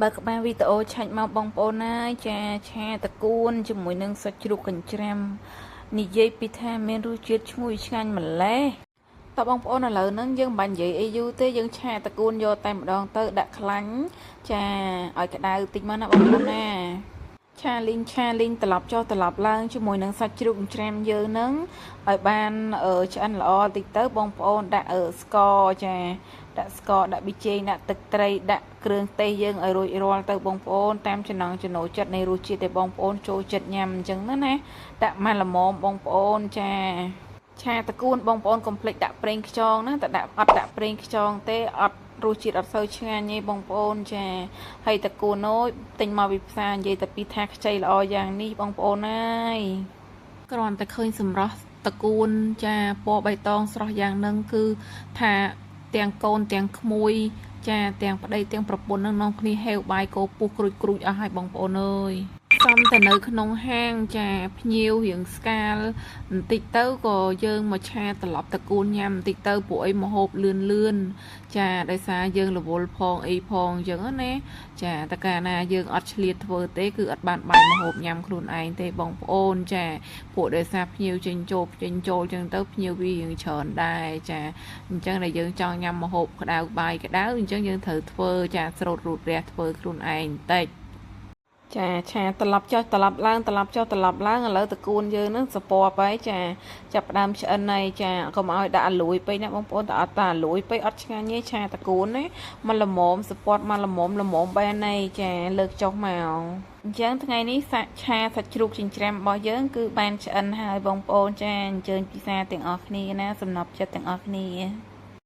បើក្បាលវីដេអូឆាច់មកបងប្អូនណាចាឆាតកួនជាមួយនឹងសាច់ជ្រូកកញ្ច្រាំនិយាយពីថាមានរសជាតិឈ្ងុយឆ្ងាញ់ម្ល៉េះតើបងប្អូនឥឡូវហ្នឹងយើងមិនបាច់និយាយអីយូរទេយើងឆាតកួនយកតែម្ដងទៅដាក់ខ្លាញ់ចាឲ្យក្តៅតិចមកណាបងប្អូនណាឆាលីងឆាលីងត្រឡប់ចុះត្រឡប់ឡើងជាមួយនឹងសាច់ជ្រូកច្រាមយើងនឹងឲ្យបានឆ្អិនល្អតិចទៅបងប្អូនដាក់ស្ករចាដាក់ស្ករដាក់ប៊ីចេងដាក់ទឹកត្រីដាក់គ្រឿងទេសយើងឲ្យរួចរាល់ទៅបងប្អូនតាមចំណង់ចំណូលចិត្តនៃរសជាតិដែលបងប្អូនចូលចិត្តញ៉ាំអញ្ចឹងណាណាដាក់មកល្មមបងប្អូនចាឆាតកួនបងប្អូនកុំភ្លេចដាក់ប្រេងខ្យងណាតែដាក់អត់ដាក់ប្រេងខ្យងទេអត់រសជាតិអត់សូវឆ្ងាញ់ទេបងប្អូនចាហើយតកួនអូយទិញមកពីផ្សារនិយាយតែពីថាខ្ចីល្អយ៉ាងនេះបងប្អូនអើយគ្រាន់តែឃើញសម្រស់តកួនចាពណ៌បៃតងស្រស់យ៉ាងហ្នឹងគឺថាទាំងកូនទាំងក្មួយចាទាំងប្តីទាំងប្រពន្ធនឹងនាំគ្នាហេវបាយកោពុះក្រួចក្រួចអស់ហើយបងប្អូនអើយសំតែនៅក្នុងហាងចាភ្ញៀវរៀងស្កាលបន្តិចទៅក៏យើងមកឆាត្រឡប់តកូនញ៉ាំបន្តិចទៅពួកអីមកហូបលឿនលឿនចាដោយសារយើងរវល់ផងអីផងអញ្ចឹងណាចាតែកាលណាយើងអត់ឆ្លៀតធ្វើទេគឺអត់បានបាយមកហូបញ៉ាំខ្លួនឯងទេបងប្អូនចាពួកដោយសារភ្ញៀវចេញចូលចេញចូលអញ្ចឹងទៅភ្ញៀវវារៀងច្រើនដែរចាអញ្ចឹងដែលយើងចង់ញ៉ាំម្ហូបក្តៅបាយក្តៅអញ្ចឹងយើងត្រូវធ្វើចាស្រូតរូតរះធ្វើខ្លួនឯងបន្តិចចាឆាត្រឡប់ចុះត្រឡប់ឡើងត្រឡប់ចុះត្រឡប់ឡើងឥឡូវតកួនយើងនឹងសពប់ហើយចាចាប់ផ្ដើមឆ្អិនហើយចាកុំឲ្យដាក់អាលួយពេកណាបងប្អូនតើអត់តាអាលួយពេកអត់ឆ្ងាញ់ទេឆាតកួនណាមកល្មមសពតមកល្មមល្មមបានហើយចាលើកចុះមកអញ្ចឹងថ្ងៃនេះសាក់ឆាសាច់ជ្រូកចិញ្ច្រាំរបស់យើងគឺបានឆ្អិនហើយបងប្អូនចាអញ្ជើញពិសាទាំងអស់គ្នាណាសំណប់ចិត្តទាំងអស់គ្នា។